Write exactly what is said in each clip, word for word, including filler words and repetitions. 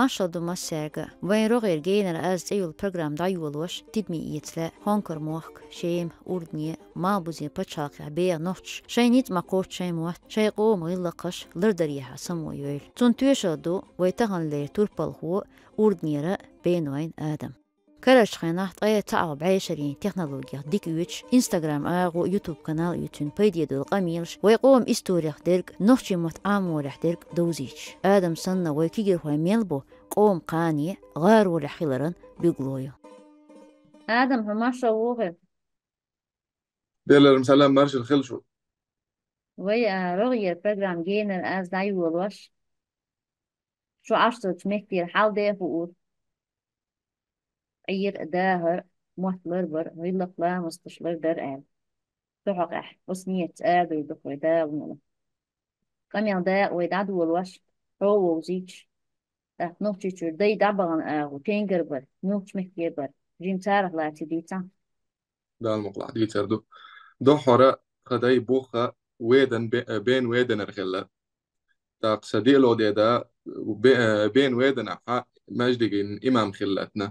Маршал ду массаьрга. Вайн рогӀера генара аз цӀе йолу программа дӀайолош тидаме эцале Хонкара мохк, Шема, Урдане, Малхбузен пачхьалкхехь беха нохчаш шайн ницкъ ма кхоччу шайн мотт, шайн къоман гӀиллакхаш лардарехьа самойойла. Цунна тоьшалла ду вай таханлера турпалхо, Урданера Бенойн Адам. Карарчу хенахь ткъе цхьаалгӀа бӀешерийн технологех дика оьцуш, Instagram агӀо, YouTube канал оьцуш, пайде долу къамелаш, вай къоман историх дерг, нохчийн мотт Ӏаморехь дерг довзуьйтуш. Адам санна вай кегийрхой мел бу, къоман кхане гӀаролехь хиларан билгало ю. Адам, хьо маршалла ву хир. Делера салам, маршалла хила шу. Вай, а, рогӀера программа генара аз дӀайолош. Шу Ӏаш долчу меттера хьал де хуур. Ӏийр а дахар, мотт ларбар, гӀиллакх ламасташ лардар аьлла. Шу хьокъехь, оцу ниятца агӀор ду вай Дала мукъ лахь. Къамел дакъа вай дӀадолош, хьо вовзийча. ТӀаккха Нохчийчуьра дай дӀабахана агӀо, тенгар бар, муьлххачу метте бар, жимма царах лаций дийцахь. Дала мукъ лахь дийцар ду. Доххьара тхан дай бух а Ведан бе-, э, Бен Веданера хилла. ТӀаккха сан диъало деда бе-, э, Бен Веданехь маьждиган имам хилла цунна.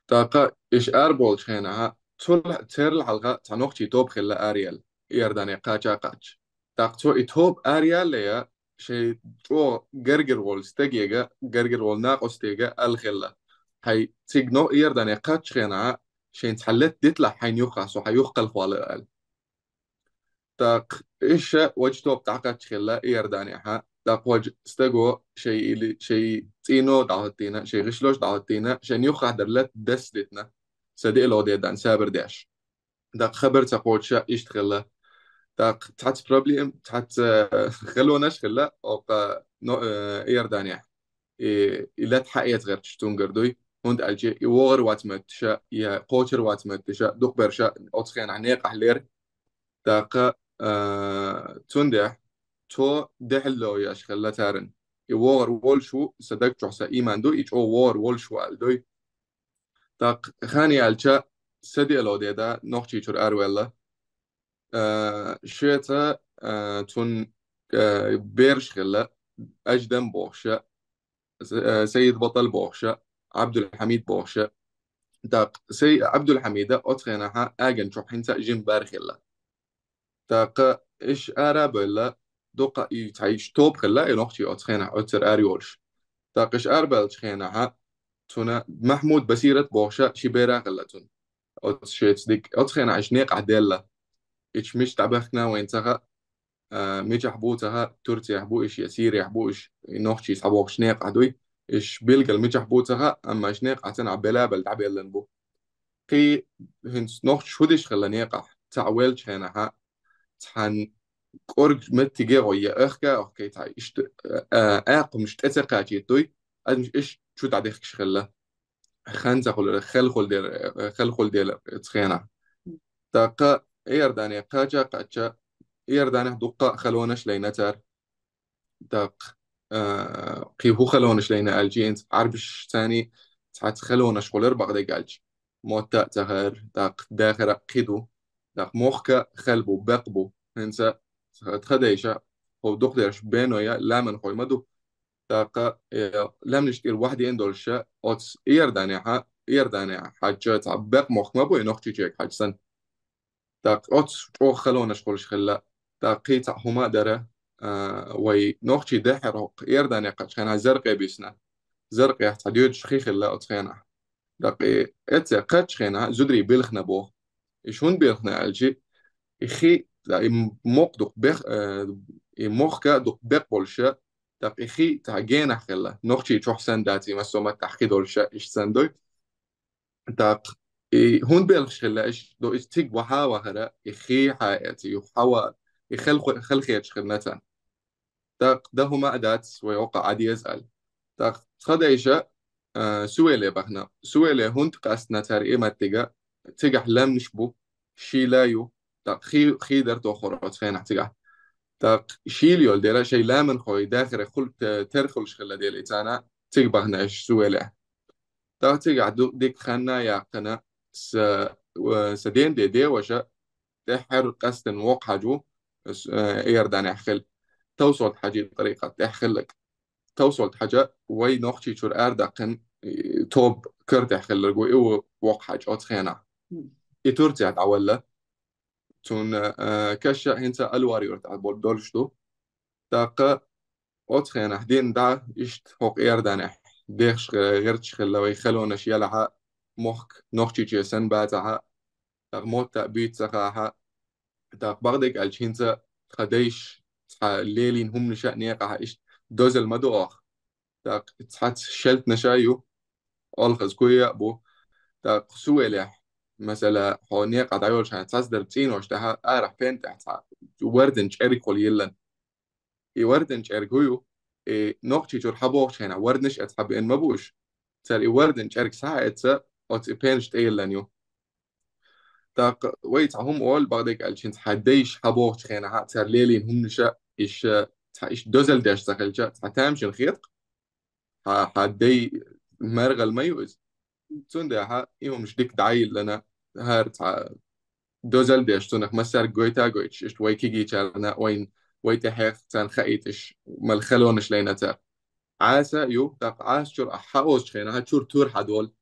ТӀаккха иша араболчу хенахь, цул, церал хьалха цхьа нохчийн тоба хилла араяьлла, Иордане кхача а кхаьчча. ТӀаккха цо и тоба араяьллехь, шайн чӀогӀа гергара волу стагега, гергара волу накъостега аьлла хилла: «Хьайн цига но-, Иордане кхаьччу хенахь, шайна цхьа латта диталахь хьайна юххехь, со хьан юххе кхалхавала», — аьлла. ТӀаккха иша вайчу тоба дӀакхаьчча хилла Иорданехь. ТӀаккха вайчу стаго шайн или, шайн цӀийно дӀахӀоттийна, шайн гӀишлош дӀахӀоттийна, шайна юххехь дара латта дас дитина, сан диъало дедан сабар деш. ТӀаккха хабар ца кхочуш иштта хилла. ТӀаккха цхьацца проблема, цхьацца, э, халонаш хилла, оккха, но, э, Иорданехь. И, и латта хьаэца гӀерташ цуьнгара дуй, хӀунда аьлча и вогӀур вац моьттуш, я кхочур вац моьттуш, дукхахберш оцу хенахь некъахь лера. ТӀаккха, э, цундела цо дехьало еш хилла царна. И вогӀур волуш ву, сан даг чохь сан ийман ду, и чӀогӀа вогӀур волуш ву аьлла дуй. ТӀаккха хан яьлча, сан диъало деда Нохчийчуьра араваьлла. Э, шеца, э, цуьнан, э, бераш хилла, Аждам бохуш, С-, э, Саид Батал бохуш, Абдулхьамид бохуш. ТӀаккха Сай-, Абдулхьамида оцу хенахь Аган чохь хӀинца а жима бер хилла. ТӀаккха иша ара а бевлла, дукха и цхьа иша тоба хилла, и нохчий оцу хенахь оццара ара йолуш. ТӀаккха иша арабаьллачу хенахь цуьнан Махьмуд Басират бохуш ши бер а хилла цуьнан. Оцу шеца дика, оцу хенахь иша некъахь делла. Иша мича дӀабаьхкина вайна ца хаьа, а, мичахь бу ца хаьа, Турцехь бу иша я Сирехь бу иша, и нохчий схьабохуш некъахь дуй. Иша билггал мичахь бу ца хаьа, амма иша некъахь цӀанахь бела а белла дӀабеллина бу. Кхин хӀинца нохчаш хӀун деш хилла некъахь, цхьаъ веллачу хенахь, цхьана кӀоргачу меттиге гӀой я ахка а ахкий цхьа иштта, а, а, акхумаш тӀе ца кхачийта дуй, адамаш иша чу дӀадехкаш хилла. Хан ца хуьлура, хелхула дела, хелхула дела цхьана. ТӀаккха Иордане кхача а кхаьчча, Иорданехь дуккха а халонаш лайна цара. ТӀаккха, а, кхин хӀун халонаш лайна аьлча, хӀинца Ӏарбашцаний цхьацца халонаш хуьлура бакъдерг аьлча. Мотт а ца хаьара, тӀаккха дахар а кхин ду, тӀаккха мохк а хала бу, бекх бу. ХӀинца тха дайша, хӀо дукхахдерш беной а, ламанхой ма ду. ТӀаккха, э, лаьмнаш тӀера ваьхьа деана долуш, оцу Иорданехь, Иорданехь хьаьжча цхьа бекх мохк ма бу и Нохчийчуьра хьаьжча санна. ТӀаккха оцу чӀогӀа халонаш хуьлуш хилла. ТӀаккха кхин цхьаъ хӀума а дара, а, вай нохчий дехьара хӀокху Иордане кхаьччу хенахь Заркъе бисна. Заркъехь цхьа доьдуш хи хилла оцу хенахь. ТӀаккха и эцца кхаьччу хенахь зударий билхина боху. Иша хӀунда билхина аьлча, и хи, и мохк дукха бекх, э, и мохк а дукха бекх болуш, тӀаккха и хи цхьа генахь хилла. Нохчийчохь санна дац, и массо а маттахь хи долуш, иштта санна дуй. ТӀаккха и хӀунда белхаш хилла, иша до иза цига вахьа а вахара, и хи хьаэца, юха хьава, и хелхо-, хелхеташ хилла царна. ТӀаккха дан хӀума а дац, вай хӀокху Ӏа деза аьлла. ТӀаккха тха дайша, а, Сувеле бахана. Сувеле хӀунда къастина цара и маттига, цигахь лаьмнаш бу, шийла ю, тӀаккха хи, хи дар тохур оцу хенахь цигахь. ТӀаккха шийла йолу дела шайн ламанхой дахаре хуьлу те-, тера хуьлуш хилла дела и царна цига бахнеш суэлехь. ТӀаккха цигахь ду-, дика ханна а яьккхина, са, э, сан ден де деваша тӀаьххьара къаьстина воккха хьаж ву, с-, э, Иорданехь хила. Товсолт хьаджи тӀарикъат тӀехь хилларг. Товсолт хьаджа вай Нохчийчуьра арадаьккхина, э, тоба картехь хилларг ву, и ву воккха хьаж оцу хенахь. И Турцехь дӀавалла. Цунна, э, каша хӀинца Алвар юьртахь болу долуш ду. ТӀаккха оцу хенахь дин дӀа иштта хӀокху Иорданехь дехаш гӀерташ хилла вай халонаш ялахьа, мохк Нохчийчоь санна бацахьа, тӀаккха мотта а буьйцу ца хаахьа, тӀаккха бакъдерг аьлча хӀинца тхан дайша цхьа лелийна хӀуманаша а некъахьа иштта дозалла ма ду оха. ТӀаккха цхьацца шелтнаша а ю, олхаза куй а бу. ТӀаккха суэлехь, масала, хьо некъахь дӀайолчхьана цхьацца дара цӀийнош тӀехьа арахь пен тӀехь цхьа вардин чӀерг хуьлу йиллан. И вардин чӀерг хӀу ю, и Нохчийчуьра хьабогӀучу хенахь варднаш а цхьа бен ма бу уьш. Цара и вардин чӀерг схьа а эцца, оцу и пенаш тӀейиллан ю. ТӀаккха вай цхьа хӀума олу, бакъдерг аьлча, хӀинца хьан дайша хьабогӀучу хенахь, цара лелийна хӀуманаша, иш, цхьа иш дозалла деш ца хилча, цхьа тамашийна хета-кх. Хьан, хьан дай маргӀал ма ю иза. Цундела и хӀумаш дика дӀайиллина, хӀара цхьа дозалла деш, цунах массаьрга гойту а гойтуш, иштта вай кегийчарна, вайн, вай тӀехьех царна хаийташ, мел халонаш лайна цара. Ӏаса ю, тӀаккха Ӏаса чуьра ахь хьаозучу хенахь, чуьра тур хьадолу,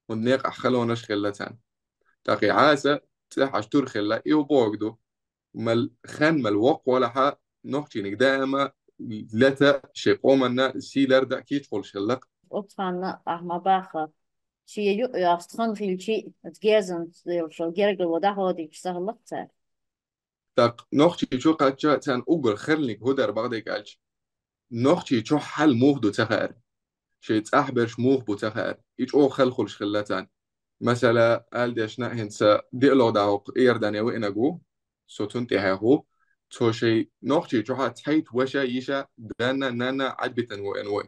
хӀунда некъахь халонаш хилла царна. ТӀаккха и Ӏаса цӀехь Ӏаш тур хилла, и богу ду. Мел хен мел воккхавалахьа, нохчийниг даима лета шайн къоманна сийлар дан кийча хуьлуш хилла-кх. Оцу ханна ахь ма баха, шен юкъа йоккхуш хан хилчи, оцу гезан йолчу гергало дӀахьодийча ца хилла-кх цара. ТӀаккха Нохчийчу кхачча царна уггар харлиг хӀу дара, бакъдерг аьлча, Нохчийчу хьал муха ду ца хаьара, шайн цӀахь берш муха бу ца хаьара, и чӀогӀа хала хуьлуш хилла царна. Масала, ала дешна, хӀинца диалогӀа дӀа хӀокху Иордане веанарг ву, со цунна тӀехьех ву, цо шайн Нохчийчухьа цхьайтта ваша, йиша, данна, нанна Ӏадбитина веана ву.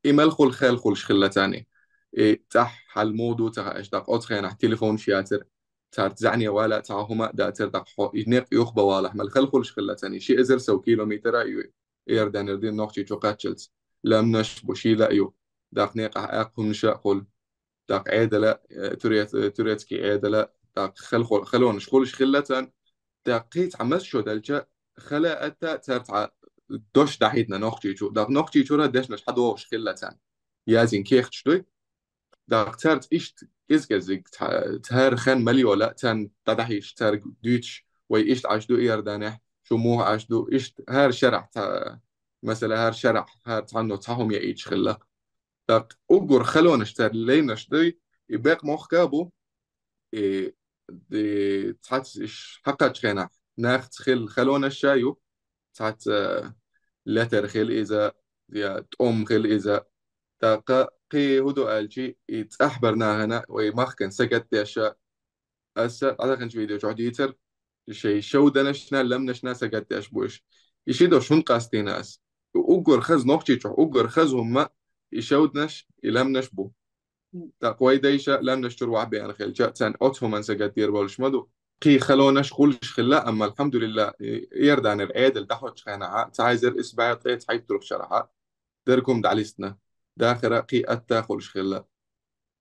И мел хуьлу хала хуьлуш хилла царна. И цӀахь хьал муха ду ца хаьаш, тӀаккха оцу хенахь телефонаш яцара, царца зӀене вала а цхьа хӀума а дацара, тӀаккха хьо и некъ юхабан валахь, мел хала хуьлуш хилла царна. Ши эзар сов километр а ю Иорданера дина Нохчийчу кхаччалц. Ламнаш бу, шийла а ю. ТӀаккха некъахь аьккха хӀуманаш а хуьлу. ТӀаккха Ӏедала, э, турец-, э, турецкий Ӏедала, тӀаккха хала ху-, халонаш хуьлуш хилла царна. ТӀаккха кхин цхьа маса шо делча, хала а атта цара цхьа дош дӀахьийтина Нохчийчу. ТӀаккха Нохчийчуьра дешнаш хьадогӀуш хилла царна. Язйина кехаташ дуй. ТӀаккха цаьрца иштта кӀез-кӀеззиг цхьа-, цара хен мел йола, царна дӀадахьийша, цаьрга дуьйцуш, вай иштта Ӏаш ду Иорданехь, шу муха Ӏаш ду, иштта хӀара шарахь цхьа, масала, хӀара шарахь, хӀара цхьанно цхьа хӀума яийча хилла. ТӀаккха уггар халонаш цара лайнарш дуй, и бекъ мохка а бу, и, и цхьацца иш хьакхаччу хенахь нахаца хилла халонаш а ю, цхьацца летар хила иза, я тӀом хила иза. ТӀаккха кхин хӀу ду аьлчи, и цӀахь бар нахана вай махкан сагатдеша, аса дӀадаханчу видео чохь дийцар, шайн шовданашна, ламнашна сагатдеш бу уьш. И ши дош хӀунда къастийна ас? Уггар хаза Нохчийчохь, уггар хаза хӀумма и шовданаш, и ламнаш бу. ТӀаккха вай дайша ламнаш чуьра вахь беана хилча, царна оцу хӀуманна сагатдийр болуш ма ду. Кхин халонаш хуьлуш хилла, амма, алхьамдулилла, и Иорданера Ӏедал дӀахьочу хенахьа, цхьа эзар исс бӀе ткъе цхьайтталгӀачу шарахьа, дерг хӀума дӀалистина. Дахара кхин атта хуьлуш хилла.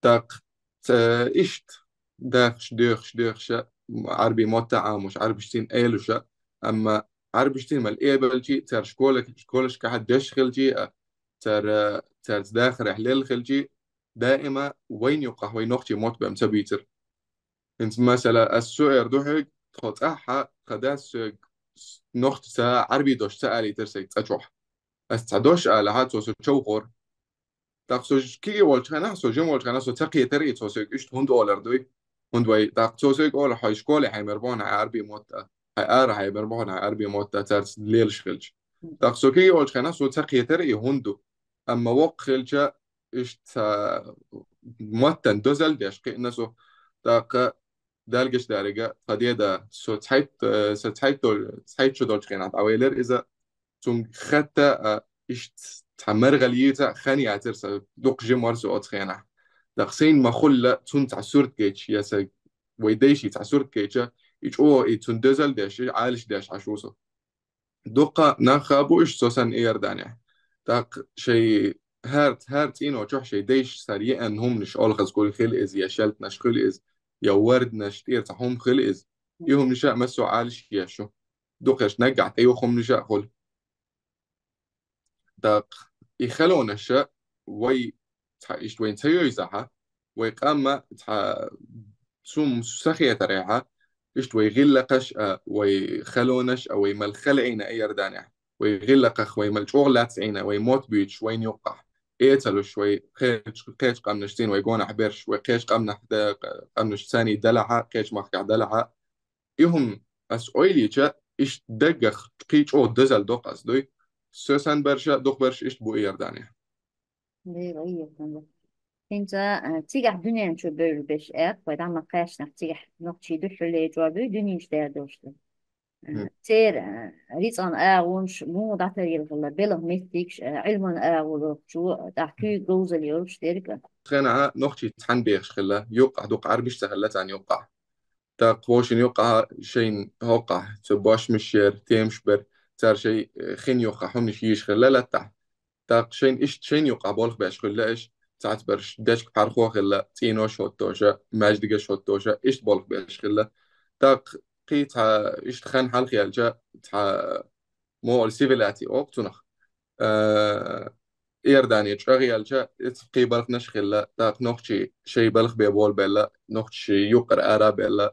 ТӀаккха ца-, иштта дахаш, доьхуш, доьхуша, Ӏарбийн мотт а Ӏамош, Ӏарбашцийн элуша, амма Ӏарбашцийн мел эбелчи, цара школа-, школашкахьа деш хилчи а, цара, цаьрца дахарехь лелла хилчи, даима вайна юккъахь вай нохчийн мотт бен ца буьйцура. ХӀинца, масала, ас со эр ду хьоьга, тхо цӀахьа, тхан дас соьга с-, нохчаца Ӏарбийн дош ца алийтира сайга цӀа чохь. Ас цхьа дош алахьа, цо со човхора. ТӀаккха со ж-, кегий волчу хенахь, со жима волчу хенахь, со ца кхетара и цо соьга иштта хӀунда олар дуй? ХӀунда вай, тӀаккха цо соьга олу, хьайн школе хьайн мер бохьана хьайн Ӏарбийн мотт а, хьайн ара хьайн мер бохьана хьайн Ӏарбийн мотт а, цаьрца лелаш хилча. ТӀаккха со кегий волчу хенахь, со ца кхетара и хӀунда ду. Амма воккха хилча, иштта ца-, маттан дозалла деш кхиъна со. ТӀаккха Далгаш дарига, тхан деда, со цхьайтта, со цхьайтта дол-, цхьайтта шо долчу хенахь дӀавелира иза. Цунга хатта а, иштта цхьа маргӀал йийца а хан яцара сан, дукха жима вара со оцу хенахь. ТӀаккха сайна ма-хуьллу цунна цхьа сурт геча, я сан вай дайши цхьа сурт кеча, и чӀо, и цун дозал деш, и Ӏалаш деш Ӏаш ву со. Дукха нах хабу иштта со санна Иорданехь. ТӀаккха шай хӀар, хӀар цӀийно чохь шай дайш сар еан хӀуманаш олхазкуьл хила иза, я шелтнаш хила иза, я варднаш тӀера цхьа хӀума хила иза. И хӀуманаша массо Ӏалаш еш ю. Дукхаш наггахь тӀе ю хӀуманаша хуьлу. ТӀаккха и халонаша вай цхьа иштта вайн ца йойзахьа, вай къамма цхьа сум сахетарехьа, иштта вай гӀиллакхаш а, вай халонаш а, вай мал хала Ӏийна Иорданехь, вай гӀиллакхах вай мал чӀогӀа лаьцна Ӏийна, вай мотт буьйцуш вайн юккъахь, эцалуш вай кхечу, кхечу къамнаш цӀийна вай гонахь берш, вай кхечу къамнах, къамнаш цани далахьа, кхечу махкахь далахьа, и хӀума ас ойла йича, иштта даггах кхин чӀогӀа дозал доккху ас дуй. Со сан барша, дукха барш иштта бу Иордане. Дера, айя, хӀинца, а, цигахь дуьнен чу бевлла берш аьлла, вай дӀа ма кхаьчнах цигахь нохчий дуьххьарле чӀор буй, дуьненчу дер долуш ду. А, Мгм. Церан, а, рицкъан агӀонаш муха дӀатарйина хилла, белхан меттигаш, а, Ӏилман агӀо лохучо, тӀаккха куьйга говзалла йолуш дерг а. Хенахь нохчий цхьаьна бехаш хилла, юккъахь дукха Ӏарбиш ца хилла царна юккъахь. ТӀаккха вовшийн юккъахь шайна хӀоккхахь, цу бошмаш яра, темаш бара, цара шайн, э, хин юккъахь хӀуманаш йийш хилла латтахь. ТӀаккха шайна иштта шайна юккъахь болх беш хилла иш, цхьацца берш дечка пхьархо хилла, цӀийнош хӀоттоша, маьждигаш хӀоттоша, иштта болх беш хилла. ТӀаккха кхин цхьа иштта хан хьалха яьлча, цхьа могӀал сивилати оха цунах. Э, Иордане чӀагӀъелча, эцу кхин балханаш хилла, тӀаккха нохчий шайн балха бен болабелла, нохчий юккъара ара а белла.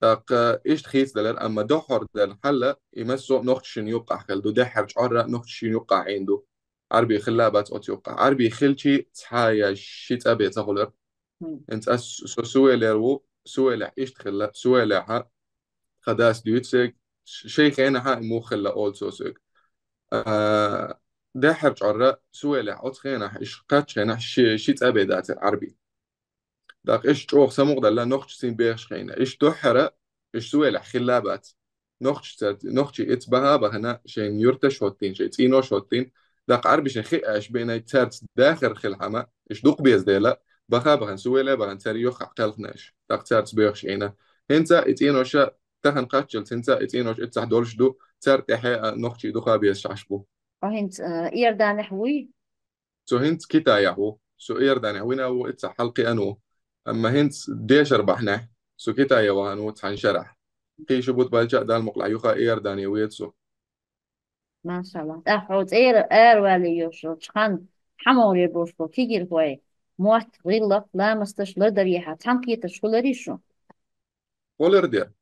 ТӀаккха иштта хийцадалар, амма доххьор дерна хьалла, и массо а нохчашна юккъахь хилла ду, деххьара чӀорра нохчашна юккъахь Ӏийна ду. Ӏарби хилла бац оцу юккъахь. Ӏарби хилчи, цхьа я ши цӀа бен ца хуьлура. Мгм. ХӀинца ас со Сувелера ву, Сувелехь иштта хилла, Сувелехьа тхан дас дуьйцу соьга, ш-, шайн хенахьа и муха хилла олу цо соьга. А, деххьара чӀорра Сувелехь оцу хенахь, иш кхаччу хенахь ши, ши цӀа бен дацара Ӏарби. ТӀаккха иш чӀогӀа самукъадалла нохчашций бехаш хилла. Иш дуьххьара, иш Сувелехь хилла бац. Нохчий цаьрца, нохчий эцу баха а бахана, шайн юьрташ хӀоттийна, шайн цӀийнош хӀоттийна, тӀаккха Ӏарбишна хиъ аш бина, цаьрца дахар хилла хьама, иш дукха беза дела, баха а бахана, Сувеле а бахана, цаьрга юххехь кхелхина иш, тӀаккха цаьрца боьхуш Ӏийна. ХӀинца и цӀийноша тахана кхаччалц, хӀинца и цӀийнош иццахь долуш ду, цаьрга тӀаьхье а нохчий дукха безаш Ӏаш бу. Хьо хӀинца, а, Иорданехь вуй? Со хӀинца Китаехь ву. Со Иорданехь вина ву, иццахь хьалакхиъна ву. Амма хӀинца дешар бахьанехь, со Китае вахана ву цхьана шарахь. Кхин шу бутт баьлча а Далла мукъалахь юха Иордане веза со. Машалла. ТӀаккха хьо цӀера аравалле йолуш йолчу хан хьан могӀаре болуш болу кегийрхой, мотт, гӀиллакх, ламасташ лардарехьа цхьаьнакхетарш хуьларий шун? Хуьлур дера.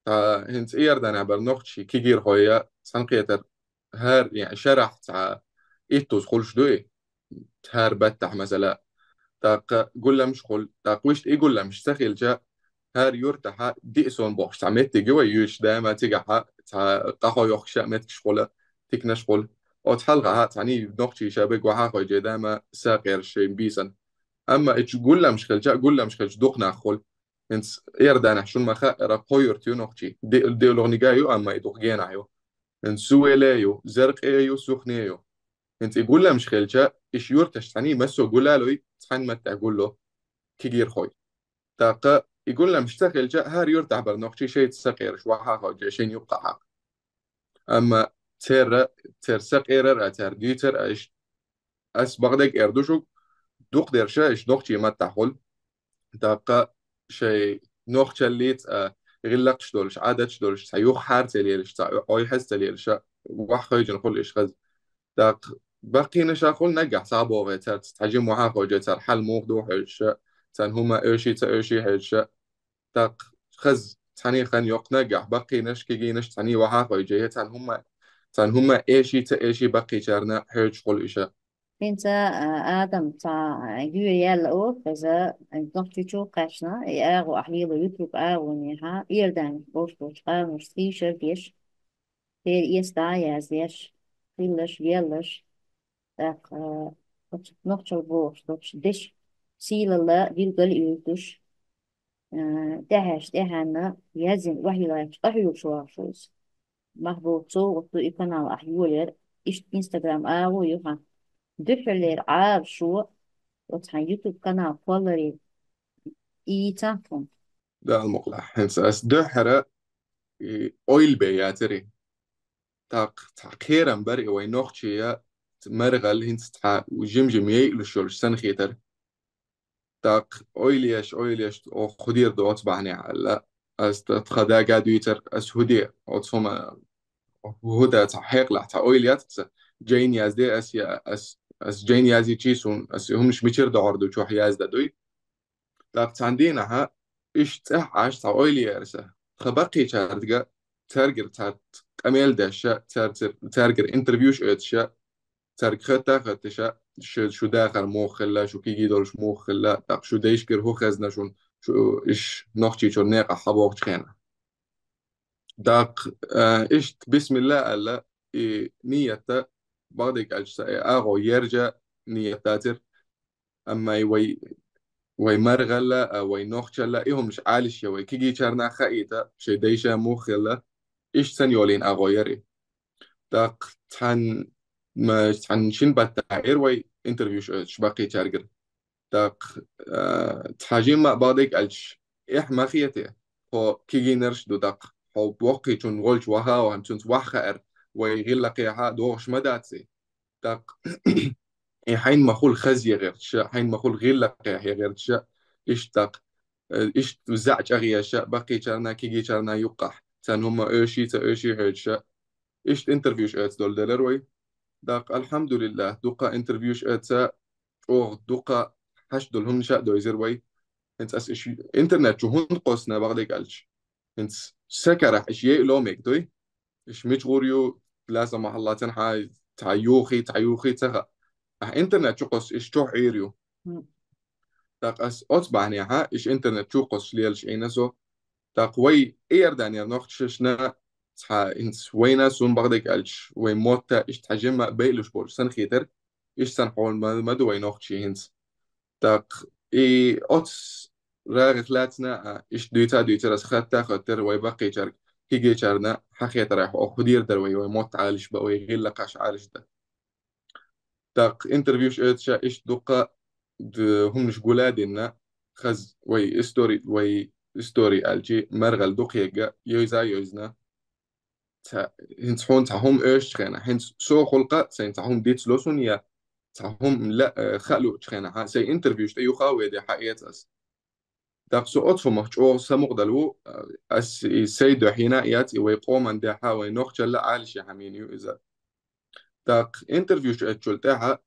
Ткъа хӀинца Иорданехь бара нохчий кегийрхой я цхьаьнакхетар хӀара, яъни шарахь цхьа иттуза хуьлуш дуй, хӀара баттахь, масала. ТӀаккха гулламаш хуьлу, тӀаккха вуьшта и гулламаш ца хилча, хӀара юьртахьа диъ сом бохуш цхьа меттиг ю вай юьйцуш даима, цигахьа цхьа къахо йохкуш а меттигаш хуьлу, тиканаш хуьлу. Оцу хьалхахьа цхьаьний нохчий ша бегга вахьа а хойжий даима сакъераш шайн бийсана. Амма и чу гулламаш хилча, гулламаш хилча дукха нах хуьлу. ХӀинца Иорданехь шуна ма хаъара кхо юрт ю нохчий. Ди-, ДиълагӀниг а ю, амма и дукха генахь ю. ХӀинца Сувеле ю, Заркъе ю, Сухне ю. ХӀинца и гулламаш хилча, иш юьрташ цхьаьний массо а гулалуй, цхьаьна маттехь гулло кегийрхой. ТӀаккха и гулламаш ца хилча, хӀара юьртахь бара нохчий шайца сакъераш вахьа а хойжий шайна юккъахьа. Амма церан, церан сакъерар а, цара дуьйцар а иш, ас бакъдерг эр ду шуьга, дукха дерш а иш нохчий маттахь хуьлу. ТӀаккха шайн нохчаллица а, гӀиллакхаш долуш, Ӏадаташ долуш, цхьа юха хьарца лелаш, цхьа ойхьаз ца лелаш а, вахьа хойжина хуьлу иш хаза. ТӀаккха баккхийнаш а хуьлу наггахь схьабогӀий цаьрца, цхьа жима вахьа а хойжий цара хьал муха ду хьоьжуш а, царна хӀума оьший ца оьший хьоьжуш а. ТӀаккха хаза цхьаьний хан йоккху наггахь баккхийнаш, кегийнаш цхьаьний вахьа а хойжий, царна хӀума, царна хӀума эший ца эший баккхийчарна хьоьжуш хуьлу иш а. ХӀинца, а, Адам цхьа гӀуьйре яьлла олу, иза Нохчийчу кхаьчна, и агӀо ахь лело YouTube агӀонехьа, Иорданехь болуш болчу къаьмнашца хийшар деш, церан эца дӀа а яздеш, хилларш, лелларш, тӀаккха, а, оцу нохчалла бохуш долчу дешан сийлалла билгал а оьцуш, а, тӀаьхьаш тӀаьхьенна яздина охьайиллачу къахьоьгуш вахаш ву иза. Мах боху цо, оцу и канал ахь йолаяр, иштта Instagram агӀо ю хьан. Дуьххьарлера Ӏара шо оцу хьан YouTube канал кхолларе ийцан тхуна. Дала мукъ лахь. ХӀинца ас дуьххьара, и, ойла бе яцари. ТӀаккха цхьа кхерам бар и вай нохчий а, маргӀал хӀинца цхьа жим-жим яйалуш йолуш санна хетар. ТӀаккха ойла еш, ойла еш, оха хӀу дийр ду оцу бахьанехь аьлла. Ас тха дага дуьйцар, ас хӀу де, оцу хӀума, хӀу да цхьа хьекъалахь, цхьа ойла яц аса. Жайн язде ас, я, ас, ас жайн язйичи суна, ас хӀумаш мичара догӀур ду, чохь язда дуй. ТӀаккха цхьана дийнахьа, иштта цӀехь Ӏаш цхьа ойла яра сан. Тха баккхийчаьрга цаьргара цхьа къамел деш, цаьр-, цаьр-, цаьргара интервьюш оьцуш, цаьрга хатта а хатташ, шу, шу дахар муха хилла, шу кегий долуш муха хилла, тӀаккха шу дайшкара хӀу хезна шуна, шу иш Нохчийчуьра некъахь хьабохучу хенахь. ТӀаккха, а, иштта бисмилла аьлла, и ниятта, бакъдерг аьлча, сан и агӀо яржа ният дацара. Амма и вай, вай маргӀалла а, вай нохчалла а, и хӀумаш Ӏалаш я вай кегийчарна хаийта, шайн дайша муха хилла, иштта санна йолийна агӀо яра и. ТӀаккха цхьан, ма, цхьан шина баттахь эр вай интервьюш оьцуш баккхийчаьргара. ТӀаккха, а, цхьа жимма а бакъдерг аьлча, эхь ма хета, хьо кегийнарш ду тӀаккха, хьо боккхийчун волчу ваха а вахана, цуьнца ваха хаьара, вай гӀиллакхехьа догӀуш ма дац и. ТӀаккха и хьайна ма хуьлу хаза ян гӀерташ, хьайна ма хуьлу гӀиллакхехь ян гӀерташ, иштта тӀаккха, э, иштта заьӀ чӀагӀъеш, баккхийчарна, кегийчарна юккъахь, царна хӀумма оьший, ца оьший хьоьжуш, иштта интервьюш оьцу долу делара вай. ТӀаккха, алхьамдулиллахь, дуккха интервьюш оьца, чӀогӀа дуккха хьаш долу хӀуманаш а дойзира вай. ХӀинца ас иш интернет чу хӀунда кхоссина бакъдерг аьлча? ХӀинца сан карахь иш яйа ло мега дуй? Иш мича гӀур ю, лаза махьалла цхьа, цхьа юхий, цхьа юхий ца хаьа. Ахьа интернет чу кхосса иш чохь Ӏийр ю. ТӀаккха ас оцу бахьанехьа иш интернет чу кхоссаш лелаш Ӏийна со. ТӀаккха вай Иорданера нохчашна цхьа хӀинца вайна, суна бакъдерг аьлча, вай мотта иштта хьажимма а байалуш болуш санна хетара, иштта санна хьолан ма, ма ду вай нохчий хӀинца. ТӀаккха и оцу рагӀих лаьцна а, иштта дуьйца а дуьйцура ас, хатта а хаттара вай баккхийчаьрга, кегийчарна хьан хетарехь, оха хӀу дийр дара вай, вай мотт Ӏалаш бан, вай гӀиллакхаш Ӏалаш дан. ТӀаккха интервьюш оьцуш иштта дуккха д-, хӀуманаш гулдина, хаза вай истори, вай истори аьлчи, маргӀал дукха егга, йойза а йойзна. Ца-, хӀинца хьуна цхьа хӀума оьшучу хенахь, хӀинца со гӀуллакха сайна цхьа хӀума дицло суна я цхьа хӀума ла-, э, хаа луучу хенахь, сайн интервьюш тӀе юха а веде хьаэца ас. ТӀаккха со оцу хӀумах чӀогӀа самукъадала ву, ас и сайн дуьхьа а яц, и вай къоман дуьхьа, вай нохчалла Ӏалашъян хӀума ю иза. ТӀаккха интервьюш оьцучул тӀаьхьа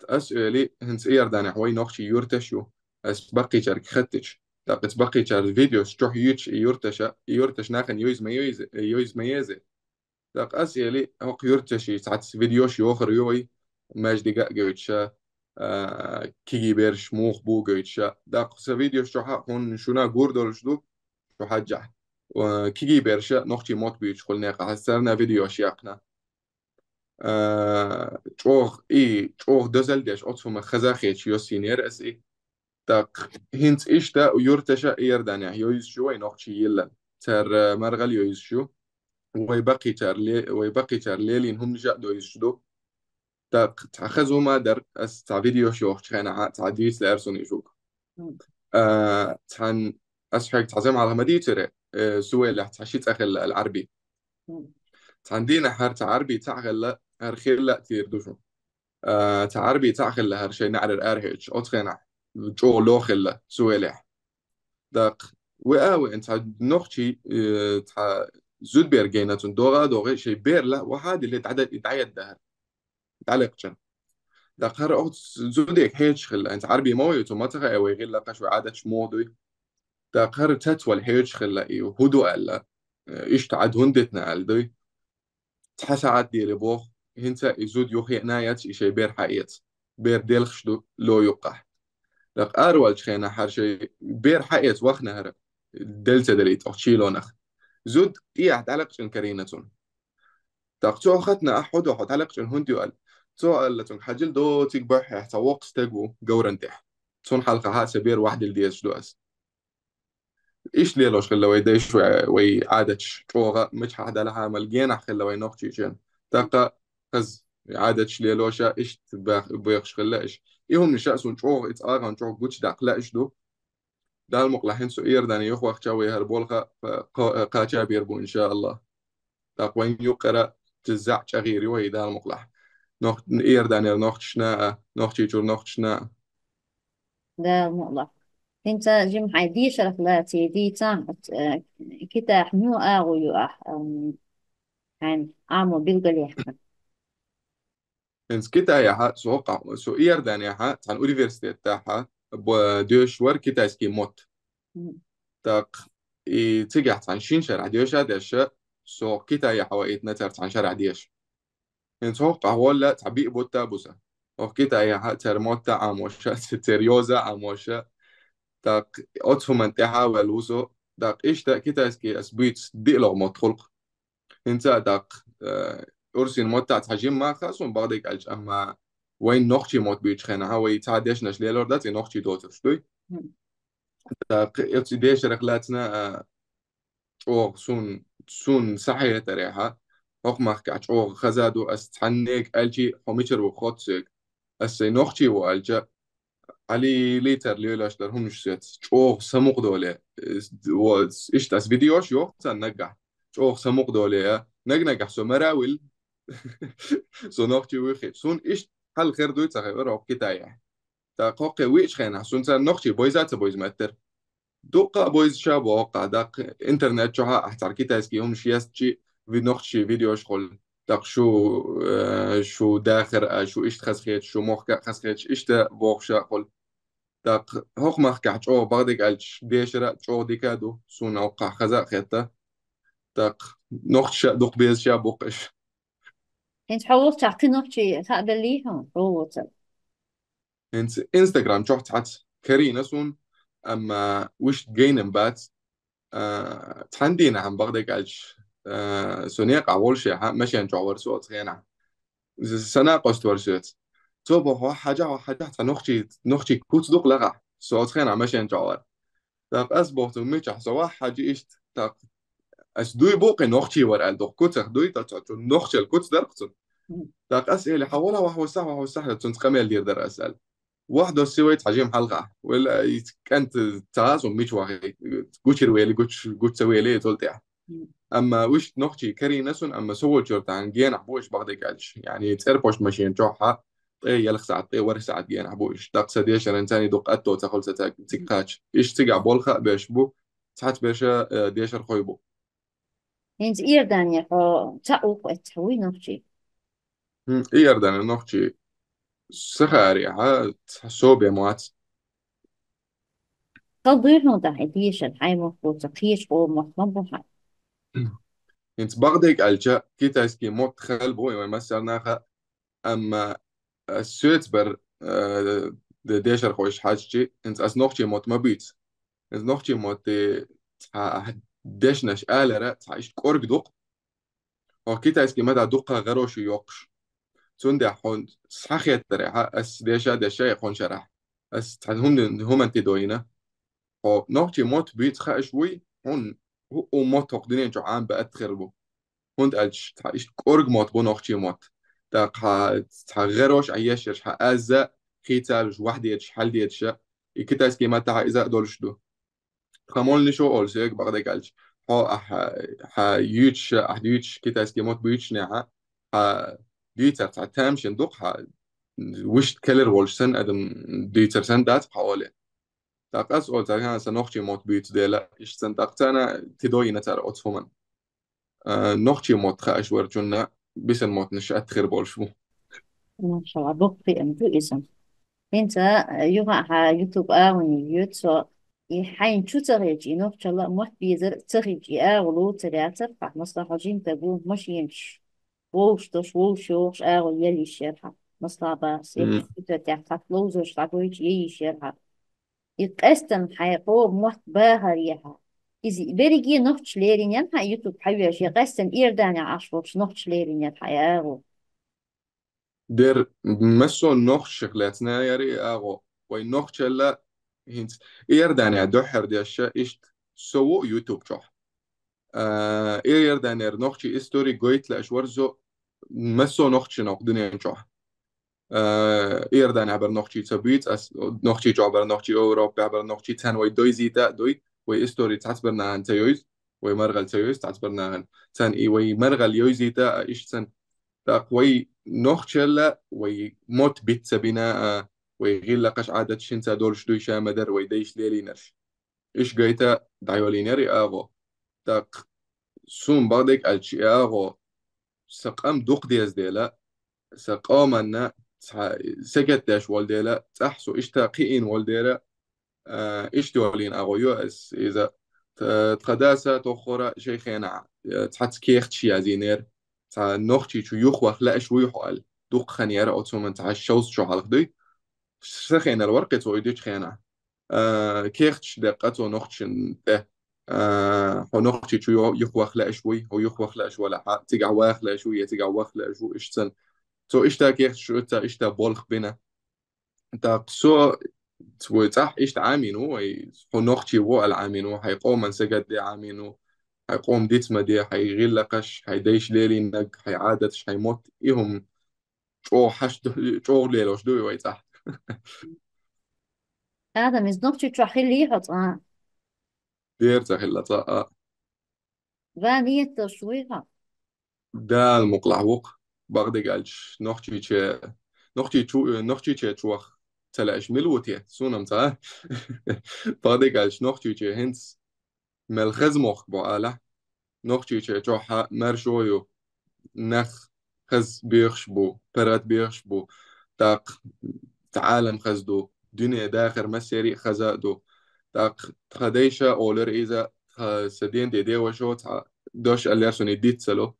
ас оьли, хӀинца Иорданехь вай нохчий юьрташ ю, ас баккхийчаьрга хаттича. ТӀаккха ас баккхийчара видеос чохь юьйцуш и юьрташа, и юьрташ нахана йойза ма йойза, йойза ма еза. ТӀаккха ас эли, хӀокху юьрташи цхьацца видеош йохур ю вай, маьждига а гойтуша, а, кегий бераш муха бу гойтуша. ТӀаккха сан видеош чохь а хьуна шуна гур долуш ду, шу хьаьжча. А, кегий бераша нохчий мотт буьйцуш хуьлу некъахь, ас царна видеош яьккхина. А, чӀогӀа и, чӀогӀа дозалла деш, оцу хӀума хаза хеташ йоссийнера ас и. ТӀаккха хӀинца иштта юьрташа Иорданехь йойзуш ю вай нохчий йиллан. Цара, э, маргӀал йойзуш ю. Вай баккхийчара ле-, вай баккхийчара лелийна хӀуманаш а дойзуш ду. ТӀаккха цхьа хаза хӀума а дара, ас цхьа видеош йохучу хенахь, цхьа дийца лаьара суна и шуьга. А, цхьан, ас хьоьга цхьа заманахь ма дийцира, э, Сувелехь цхьа ши цӀа хилла аьлла Ӏарби. Цхьана дийнахь хӀара цхьа Ӏарби цхьаъ хилла, хӀара хилла а тера ду шуна. А, цхьа Ӏарби цхьаъ хилла хӀара шайн неӀарара арахьоьцуш, оцу хенахь чӀогӀа ло хилла Сувелехь. ТӀаккха веа а веана цхьа нохчий, э, цхьа зудбер гайна цунна догӀа а догӀий, шайн берла ваха а дилли, дӀа-, дӀа-, дӀаядда хӀара. ДӀалекъчӀина. ТӀаккха хӀара оцу зудега хьоьжуш хилла, хӀинца Ӏарби ма вай, цо ма ца хаьа вай гӀиллакхаш, вай Ӏадаташ муха дуй. ТӀаккха хӀара цецвала хьоьжуш хилла и хӀу ду аьлла, э, иштта Ӏад хӀунда дитина аьлла дуй. Цхьа сахьат дели боху, хӀинца и зуда юххе а яц, и шайн бер хьаэца. Бер делхаш ду ло юккъахь. ТӀаккха араваьллачу хенахь хӀара шайн бер хьаэца вахна хӀара, делла ца делла и тӀох чилонах. Зуда тӀехьа дӀалекъчӀина карийна цунна. ТӀаккха цо хаттина: «Ахь хӀу ду, хьо дӀалекъчӀина хӀунда ю?» аьлла. Цо аьлла цуьнга: «Хьажал, доциг бохьехь цхьа воккха стаг ву говран тӀехь. Цунна хьалха хьа сан бер вахдилла дезаш ду ас». Иштта лелош хилла вай дайша, вай, вай Ӏадаташ чӀогӀа, мичахь далахьа мел генахь хилла вай нохчийчен. ТӀаккха хаза Ӏадаташ лелоша иштта бах-, бехаш хилла иш. И хӀуманаш а суна чӀогӀа, и цӀагӀан чӀогӀа гучудаккха лаьаш ду. Дала мукъалахь, хӀинца со Иордане юхавахча вай хӀара болх кхача бер бу, иншааллахӀ. ТӀаккха вайн юкъара зӀамига чӀагӀйийр ю вай, Дала мукъалахь. Нох-, Иорданера нохчашна а, Нохчийчуьра нохчашна а. Дала мукъалахь. ХӀинца жимма хьай дешарах лаьца дийцахь, э, Китайхь муьлха агӀо ю ахь, ам, хьайна Ӏамо билгалъяьккха? ХӀинца Китайхь со къа-, со Иорданехь цхьан университетехь б-, доьшуш вар китайский мотт. Мгм. ТӀаккха и цигахь цхьан шин шарахь доьша а деш, со Китайхь ваийтина цар цхьан шарахь деша. ХӀинца хӀокхахь волла цхьа биъ бутт а бу сан. ХӀокху Китайхь цар мотт а Ӏамош, цар йоза а Ӏамош. ТӀаккха оцу хӀуманна тӀаьхьа а ваьлла ву со. ТӀаккха иштта китайский ас буьйцу диълагӀа мотт хуьлу-кх. ХӀинца а тӀаккха, э, урсийн мотт а цхьа жимма а хаьа суна, бакъдерг аьлча, амма вайн нохчийн мотт буьйцучу хенахь вай цхьа дешнаш лелор дац, и нохчийн доцурш дуй. Мгм. ТӀаккха оцу дешарах лаьцна, а, чӀогӀа суна, суна схьахетарехь, хӀокху махкахь чӀогӀа хаза ду, ас цхьаннега аьлчи, хьо мичара ву хотту соьга. Ас сайн нохчи ву аьлча, Ӏали лийцар лелаш дара хӀуманаш соьца, чӀогӀа самукъадоле. Э, с-, во, с-, иштта ас видеош йоху царна наггахь. ЧӀогӀа самукъадоле, а. Наг-наггахь со мара а вилла, со нохчи вуй хиъча. Суна иштта хьал хир дуй ца хевара хӀокху Китайхь. ТӀаккха хӀокхе виъчу хенахь, суна царна нохчий бойза а ца бойза моьттура. Дуккха а бойзуш а бу хӀокхахь, даккха интернет чохь а ахь цхьа китайский хӀуманаш естчи, ви-, нохчийн видеош хуьлу. ТӀаккха шу, э, шу дахар а, шу иштта хазахеташ, шу мохк а хазахеташ, иштта бохуш а хуьлу. ТӀаккха хӀокху махкахь чӀогӀа, бакъдерг аьлча, дешар а чӀогӀа дика а ду, суна хӀокхахь хаза а хетта. ТӀаккха нохчаша а дукха безаш а бу-кх уьш. ХӀинца хьо волчохь кхин нохчий хаа беллий хьуна, хьо воцург? ХӀинца Instagram чохь цхьацца карийна суна, амма вуьшта гайна бац. А, цхьана дийнахь-м, бакъдерг аьлча, а, со некъахь волушехь, машен чохь вара со оцу хенахь. З-, сан накъост вара соьца. Цо боху: «Вахь хьажахь, вахь хьажахь, цхьа нохчий, нохчий куц ду-кх лахахь». Со оцу хенахь машен чохь вара. ТӀаккха ас боху цунна: «Мичахь со вахь хьажа иштта?» ТӀаккха ас дуй бу-кх и нохчий вара аьлла, дукха куцах дуй, ткъа цо цунна нохчалла куц дара-кх цунна. ТӀаккха ас элира: «Хьан вала вахь, вахь, вахь, вахь, вахь», цунца къамел дийр дара аса аьлла. Вахь доссий вай цхьа жимма хьалха. Вала и кӀант ца хаа суна мича вахи, гучура вели, гуч-, гуч ца вели, цул тӀаьхьа. Амма вуьшта нохчий карийна суна, амма со волчуьра тахана генахь бу уьш, бакъдерг аьлча. Яъни цӀерпошт машен чохь а, ткъе ялх сахьт, ткъе ворхӀ сахьт генахь бу уьш. ТӀаккха сан дешаран царна дукха атто ца хуьлу сан ца-, цига кхача. Иштта цигахь болх а беш бу, цхьацца берш а, э, дешар хой бу. ХӀинца Иордане хьо цхьаъ ву-кх эццахь, вуй нохчий? ХӀм, Иордане нохчий сан хаарехь, цхьа со бен вац. Хала дуй хьуна тӀаккха и дешар, хьайн мохк боцург, кхечу къомах ма бу хьан. ХӀинца бакъдерг аьлча, китайский мотт хала бу вайн массарна а хаьа, амма ас соьца бар, э, де-, дешархойш хьаьжчи, хӀинца ас нохчийн мотт ма буьйцу. ХӀинца нохчийн мотт, э, цхьа дешнаш алара, цхьа иштта кӀорга ду-кх. Хьо китайский маттахь дуккха гӀарош ю йоккхуш. Цундела хьо схьахеттарехь, ас деша а дешша и хӀун шарахь. Ас цхьа хӀуманан-, хӀуманан тидо йина. Хьо нохчийн мотт буьйцу хууш вуй, хьуна хӀу-, хӀу мотт хӀокху дуьнен чу Ӏамабаьатта хир бу. ХӀунда аьлча цхьа иштта кӀорга мотт бу нохчийн мотт. ТӀаккха цхьа гӀарош а еш ерш хьан азза хийцалуш, ваьхьа дедаш, хьал дедаш, и китайский маттахь иза а долуш ду. Тхан молланаш а олу соьга, бакъдерг аьлча, хьо ахь, хьан юьйцуш, ахь дуьйцуш, китайский мотт буьйцушнехь, хьан дуьйцар цхьа тамашийна ду-кх, хьан вуьшта келира волуш санна адам дуьйцар санна дац хьан оле. ТӀаккха ас олу царна, сан нохчийн мотт буьйцу дела, иштта санна, тӀаккха царна тидо йина цара оцу хӀуманан. А, нохчийн мотт хууш верчунна бисина маттанаш атта хир болуш бу. Машалла, дуккха кхиам ду иза. ХӀинца, а, юха а хьан YouTube агӀоне йоьду со, и хьайна чу ца хилча, и нохчалла мотт безар ца хилча, и агӀо лоцур яцара хьан, масала, хьо жимтаг ву, машенаш вовшах долуш, вовшах йогӀуш агӀо яла йиш яра хьан. Масала, бахьа, я компьютер тӀехь цхьацца ловзарш дӀагойтуш яла йиш яра хьан. И къаьстина хьайн къоман мотт бахар яхьа. Иза берриге нохчаша лерина яра хьан YouTube хьан веш, я къаьстина Иорданехь Ӏаш волчу нохчаша лерина яра хьан и агӀо? Дера, массо а нохчашах лаьцна яра и агӀо. Вай нохчалла хӀинца Иорданехь дуьххьара дешша иштта со ву YouTube чохь. А, Иорданера нохчийн истори гойту лаьаш вара со массо а нохчашна хӀокху дуьнен чохь. Иорданехь бара нохчий ца буьйцу ас, нохчий чохь бара нохчий, Европехь бара нохчий, царна вай дойзийта а дуй, вай истори цхьацбарнахана ца йойзу, вай маргӀал ца йойзу цхьацбарнахана. Царна и вай маргӀал йойзийта а, иштта царна. ТӀаккха вай нохчалла, вай мотт биц ца бина а, вай гӀиллакхаш, Ӏадаташ хӀинца долуш дуй, ша ма дарра вай дайша лелийнарш. Иш гайта дӀайолийнера и агӀо. ТӀаккха суна бакъдерг аьлча, и агӀо сан къам дукха деза дела, сан къоманна цхьа сагатдеш волу дела, цӀахь со иштта кхиийна волу дела, а, иштта йолийна агӀо ю ас иза. Т-, тхан даса тоххара шайн хенахь, э, цхьацца кехаташ язйинера, цхьа нохчий чу юхаваха лаьаш вуй хьо аьлла. Дукха хан яра оцу хӀуманна, цхьа шовзткъа шо хьалха дуй. Сан хенара вара кхин цо и дечу хенахь. А, кехаташ деккъа цо нохчашна тӀе. А, хьо нохчий чу ю-, юхаваха лаьаш вуй, хьо юхаваха лаьаш валахьа, цигахь ваха лаьаш вуй, я цигахь ваха лаьаш ву, иштта царна. Цо иштта кехаташ ю, ца иштта болх бина. ТӀаккха со вай цӀахь иштта Ӏамийна ву, вай хьо нохчий ву аьлла Ӏамийна ву, хьайн къоман сагатде Ӏамийна ву, хьайн къоман диц ма де, хьайн гӀиллакхаш, хьайн дайша лелийнарг, хьайн Ӏадаташ, хьайн мотт, и хӀума чӀогӀа хьаш ду-, чӀогӀа лелош ду и вай цӀахь. Адам, иза нохчий чохь хилла хьо цкъа? Дера ца хилла цкъа а. Ва ниет долуш вуй хьо? Дала мукъалахь ву-кх, бакъдерг аьлча, нохчийче, нохчий чу, нохчийче чу ваха ца лаьаш мила ву те, суна-м ца. Бакъдерг аьлча, нохчийче хӀинца мел хаза мохк бу алахь, нохчийче чохь а маршо ю, нах хаза бехаш бу, паргӀат бехаш бу, тӀаккха Ӏалам хаза ду, дуьне дахар массерий а хаза а ду. ТӀаккха тхан дайша олура иза, тхан сан ден де девашо цхьа дош аьллера суна и диц ца ло.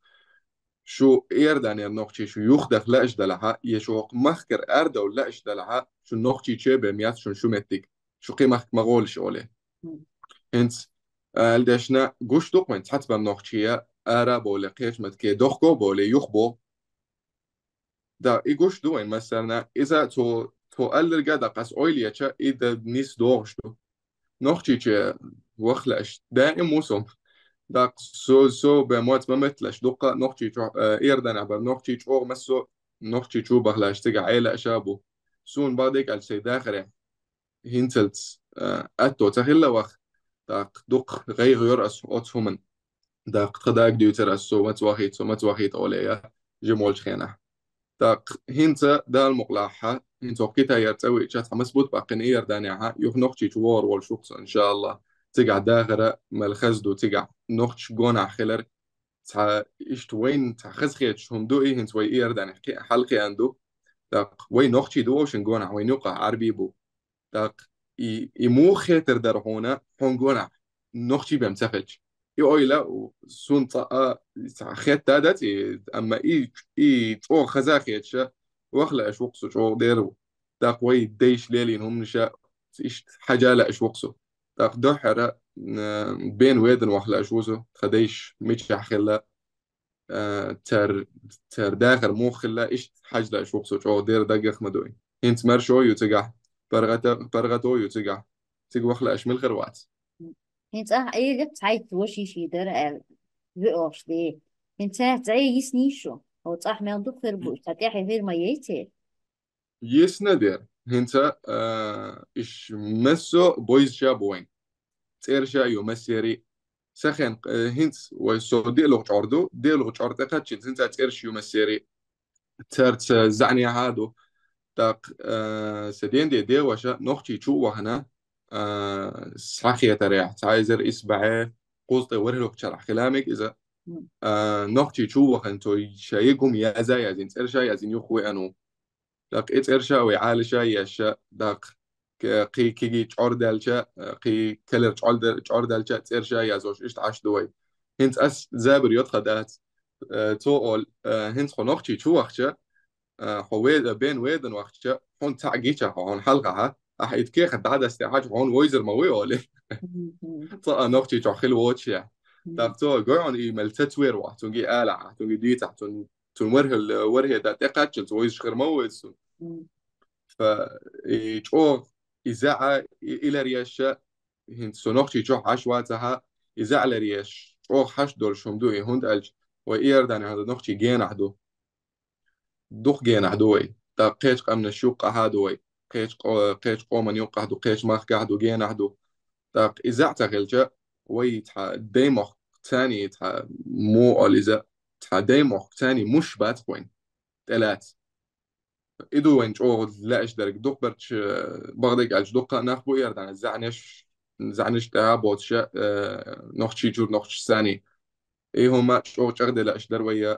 Шу Иорданера нохчий шу юхадаха лаьаш далахьа, я шу хӀокху махкара арадовла лаьаш далахьа, шу нохчий чебен яц шун шу меттиг, шу кхин махка ма гӀолаш оле. ХӀинца, аьлла дешна, гуш ду-кх вайн цхьацбан нохчий я, ара а боле, кхечу меттиге дохко а боле, юхабо. Да, и гуш ду вайн массарна. Иза цо, цо алларга а дакъа ас ойла еча, и да нис догӀуш ду. Нохчийче ваха лаьаш даим ву со. Даккха со, со бен моц ма метталаш, дуккха а нохчий чу, э, Иорданехь бара нохчий чӀогӀа массо а нохчий чу баха лаьаш цигахь Ӏела а ша бу. Суна бакъдерг аьлча, сайн дахарехь хӀинцалц, э, атто ца хилла ваха. ТӀаккха дуккха гӀайгӀа йора ас оцу хӀуманна. ТӀаккха тхан дага дуьйцура ас, со маца вахийта, со маца вахийта оле я, жима волчу хенахь. ТӀаккха хӀинца Дала мукъалахьа, хӀинца хӀокху Китайера цӀа веъча цхьа маса бутт баккхина Иорданехьа, юха нохчий чу вогӀур волуш ву-кх со, иншааллахӀ. Цигахь дахара мел хаза ду, цигахь нохчаш гонахь хилар, цхьа иштта вайна цхьа хазахеташ хӀума ду и, хӀинца вай Иорданехь кхи-, хьалакхиъна ду. ТӀаккха вай нохчий ду вовшийн гонахь, вайна юккъахь Ӏарбий бу. ТӀаккха и, и муха хетар дара хьуна, хьуна гонахь нохчий бен ца хилча? И ойла у, суна цкъа а, цхьа хетта дац и, амма и, и чӀогӀа хаза хеташа, ваха лаьаш ву-кх со чӀогӀа дера ву. ТӀаккха вай дайша лелийна хӀуманаша, иштта хьажа лаьаш ву-кх со. ТӀаккха дуьххьара, м, бен ведан ваха лаьаш ву со, тхан дайша мичахь хилла, а, цар, цар дахар муха хилла, иштта хьажа лаьаш ву-кх со, чӀогӀа дера дагах ма дуй. ХӀинца маршо ю цигахь, паргӀата-, паргӀато ю цигахь. Цига ваха лаьаш мила хир вац? ХӀинца ахь Ӏелаца хьайца ваша йиш йидара аьлла, виъ охьуш де. ХӀинца цӀе йисний шу? Хьо цӀахь мел дукха хир бу, цхьа тӀаьхье хир ма яйций? Йисна дера. ХӀинца, а, иш массо а бойзаша бу вайн. ЦӀерша а ю массерий. Сахен, э, хӀинца вай со диалугӀу чӀор ду, диалугӀу чӀор тӀекхаччалц, хӀинца цӀерш ю массерий. Царца заьӀнехьа а ду. ТӀаккха, э, сан ден де деваша нохчий чу а вахана, э, схьахетарехь, цхьа эзар исс бӀе кхузткъе ворхӀалгӀачу шарахь хила мега иза. Э, нохчий чу а вахана, цо ша йигум яза язйина, цӀерша язйина юхавеана ву. ТӀаккха и цӀерша вай Ӏалаша а еш, тӀаккха к-, кхин кегий чӀор даьлча, кхин калер чӀор да-, чӀор даьлча, цӀерша а язош, иштта Ӏаш ду вай. ХӀинца ас забар йо тхан дац. Э, цо олу, э, хӀинца хьо нохчий чу вахча, э, хьо ве-, бен ведан вахча, хьуна цхьаъ гича хьо, хьуна хьалхахьа, ахьа итт кехат дӀадастехьача, хьуна войзар ма вуй олий. Цкъа а нохчий чохь хила воцуш я. ТӀаккха цо гой хьуна и мел ца цвер вахь, цунга и алахьа, цунга и дийцахь, цун цун ворхӀал-, ворхӀе да тӀекхаччалц войзаш хир ма ву иза цун. Фа, и чӀогӀа, и заьӀа, и, и лар еш, хӀинца со нохчий чохь Ӏаш вацахьа, и заьӀа лар еш, чӀогӀа хьаш долуш хӀума ду и, хӀунда аьлча вай Иорданехь ду нохчий генахь ду. Дукха генахь ду вай. ТӀаккха кхеча къаьмнаш юккъехьа ду вай, кхеча къо-, кхеча къоман юккъехьа ду, кхеча махкахьа ду, генахьа ду. ТӀаккха из ца хилча, вай цхьа даймохк цани цхьа му оал иза, цхьа даймохк цани муш бац вайн тӀелаца. И ду вайн чӀогӀа лаьаш дерг. ДукхагӀбарча, бакъдерг аьлча, дуккха нах бу Иордан, заӀнеш, заӀнеш тӀа боцуша, э, нохчий чура нохчашца. И хӀума чӀогӀа чӀагӀделла аш дар вайя.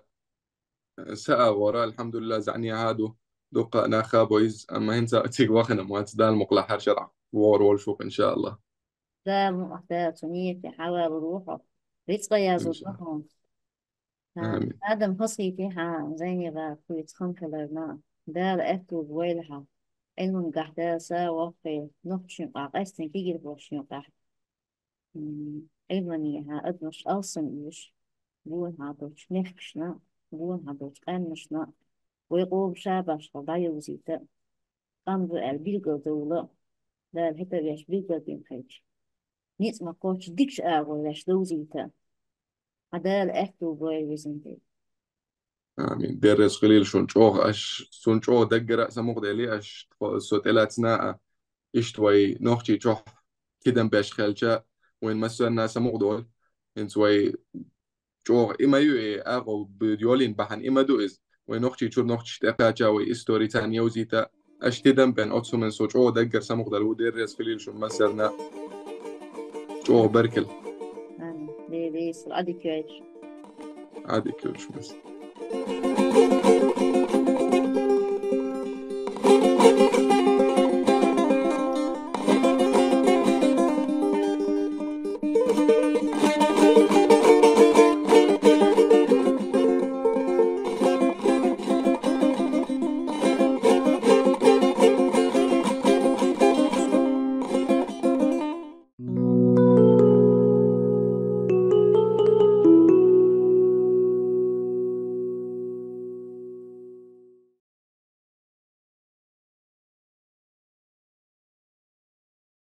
Са агӀора, алхьамдулилла, заӀнехьа ду, дуккха нах а бо иза, амма хӀинца цига вахана вац, Дала мукъ лахьара шарахь вогӀур волуш ву-кх, иншааллах. Дала мукъ лахь, Дала цу нийяте хьавалур ву хьо. Рицкъа язур ду хьуна. Амин. Адам хазахийтина хьан, Зайнеба, кхуьйца хам хиларна. Дала аьтту войла хьан. Ӏилман гахь Дала са воккхий, нохчашна къа къаьстина кегийрхошна юкъахь. М, Ӏилманехьа адамаш алсам оьшу, гонахьа долчу мехкашна, гонахьа долчу къаьмнашна, вай къома ша башхалла дӀайовзийта, къам ду аьлла билгалдовла, Дала хӀета веш билгалдина хилча, ницкъ ма кхоччу дикачу агӀор веш довзийта. Хьан Дала аьтту бойла везан Дела. Амин. Деррес хилийла шуна чӀогӀа аш, суна чӀогӀа даггара а самукъадели аш, тхо-, со тӀелаьцна а, иштта вай нохчий чохь тидам беш хилча, вайн массарна а самукъадолу. ХӀинца вай чӀогӀа и ма ю, и агӀо б-, йолийна бахьана и ма ду иза. Вай нохчий чуьра нохчаш тӀекхача, вай истори царна йовзийта, аш тидам бен оцу хӀуманна со чӀогӀа даггара самукъадала ву, деррес хилийла шуна массарна а. ЧӀогӀа баркалла. Амин. Дела, Дела, Ӏадика йойла. Ӏадика йойла шуна.